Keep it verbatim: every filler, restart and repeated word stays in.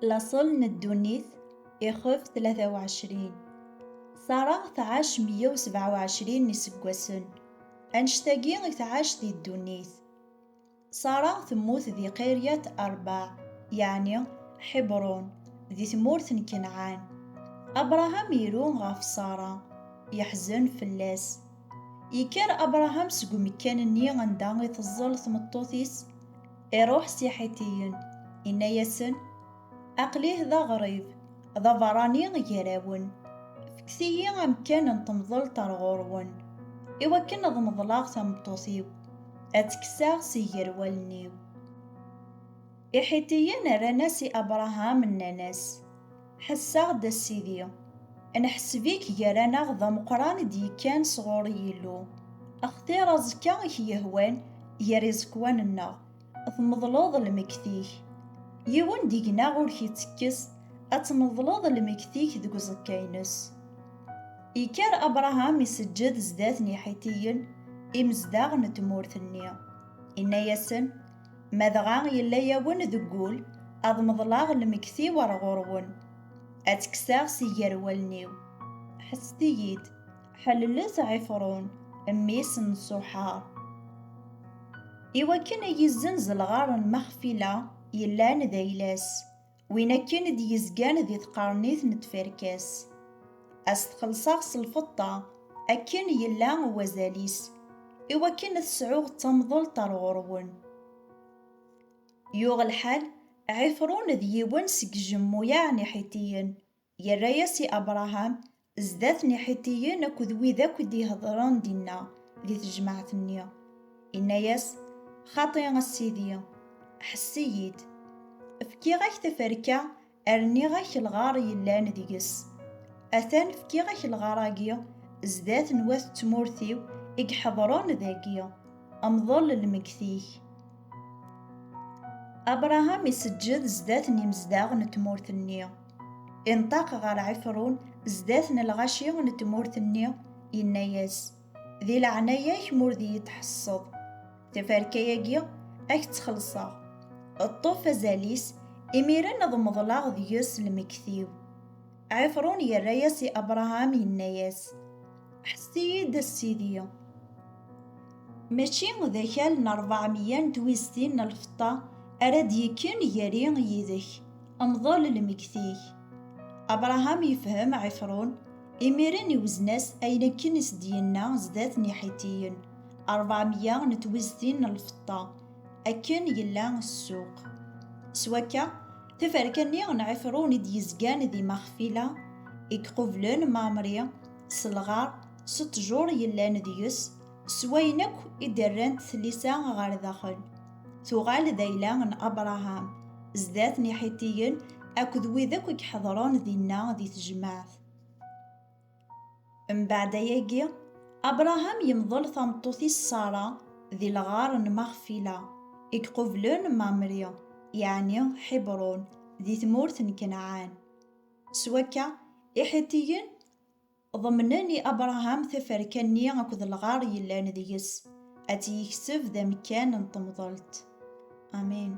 Laṣel n ddunit, ixef tlata u ɛecrin. Ṣara tɛac meyya u sebɛa u ɛecrin n iseggasen. Annect-agi i tɛac di ddunit. Ṣara temmut di Qiryat Arbaɛ, yeɛni Ḥibṛun, di tmurt n Kenɛan. Abraham iru ɣef Ṣara, yeḥzen fell-as. Yekker Abraham seg umekkan-nni anda i teẓẓel tmeṭṭut-is, iruḥ s Iḥitiyen, inna-yasen: "Aql-ih d aɣrib, d aberrani gar-awen. Fket-iyi amkan n temḍelt ar ɣur-wen, iwakken ad meḍleɣ tameṭṭut-iw, ad tt-kkseɣ si gar wallen-iw." Iḥitiyen rran-as i Abraham, nnan-as: "Ḥesseɣ-d, a Sidi, nḥesb-ik gar-aneɣ d ameqqran i d-yekkan sɣur Yillu. Axtir aẓekka i k-yehwan gar iẓekwan-nneɣ, tmeḍleḍ lmegtit. Yiwen deg-neɣ ur k-ittekkes ad tmeḍleḍ lmegtit deg uẓekka-ines." Yekker Abraham iseǧǧed zdat n Iḥitiyen, imezdaɣ n tmurt-nni. Inna-yasen: "Ma dɣa yella yawen deg wul ad meḍleɣ lmegtit-iw ar ɣur-wen, ad tt-kkseɣ si gar wallen-iw. Ḥesset-iyi-d, ḥelllet Ɛifṛun, mmi-s n Ṣuḥar, iwakken ad yizzenz lɣar n Maxfila yellan d ayla-s, win akken i d-yezgan di tqernit n tferka-s. Ad s-t-xellṣeɣ s lfeṭṭa, akken yella wazal-is, iwakken ad t-sɛuɣ d tamḍelt ar ɣur-wen." Yuɣ lḥal, Ɛifṛun d yiwen seg jemmuyaɛ n Iḥitiyen, yerra-yas i Abraham zdat n Iḥitiyen akked wid akk i d-ihedṛen dinna di tejmaɛt-nni. Inna-yas: "Xaṭi, a Sidi, ḥess-iyi-d. Fkiɣ-ak taferka, rniɣ-ak lɣar yellan deg-s. Atan fkiɣ-ak lɣar-agi zdat n wat tmurt-iw i iḥeḍren dagi, mḍel lmegtit-ik." Abraham iseǧǧed zdat n imezdaɣ n tmurt-nni. Inṭaq ɣer Ɛifṛun zdat n lɣaci n tmurt-nni, inna-yas: "Di leɛnaya-k, ma ur d-iyi-tḥesseḍ, taferka-agi ad k-tt-xellṣeɣ. Ṭṭef azal-is, imiren ad meḍleɣ deg-s lmegtit-iw." Ɛifṛun yerra-yas i Abraham, yenna-yas: "Ḥess-iyi-d, a Sidi. Mačči d akal n ṛebɛemya n twiztin n lfeṭṭa ara d-yekken gar-i yid-k, mḍel lmegtit-ik." Abraham yefhem Ɛifṛun, imiren iwzen-as ayen akken i s-d-yenna zdat n Iḥitiyen, ṛebɛemya n twiztin n lfeṭṭa, akken yella ssuq. S wakka, taferka-nni n Ɛifṛun i d-yezgan di Maxfila, i iqublen Mamri, s lɣar, s ttjur yellan deg-s, s wayen akk i d-rrant tlisa ɣer daxel, tuɣal d ayla n Abraham, zdat n Iḥitiyen akked wid akk i iḥeḍren dinna di tejmaɛt. Mbeɛd ayagi, Abraham yemḍel tameṭṭut-is Ṣara di lɣar n Maxfila, i iqublen Mamri, yeɛni Ḥibṛun, di tmurt n Kenɛan. S wakka, Iḥitiyen ḍemnen i Abraham taferka-nni akked lɣar yellan deg-s, ad tt-yekseb d amekkan n temḍelt. Amin.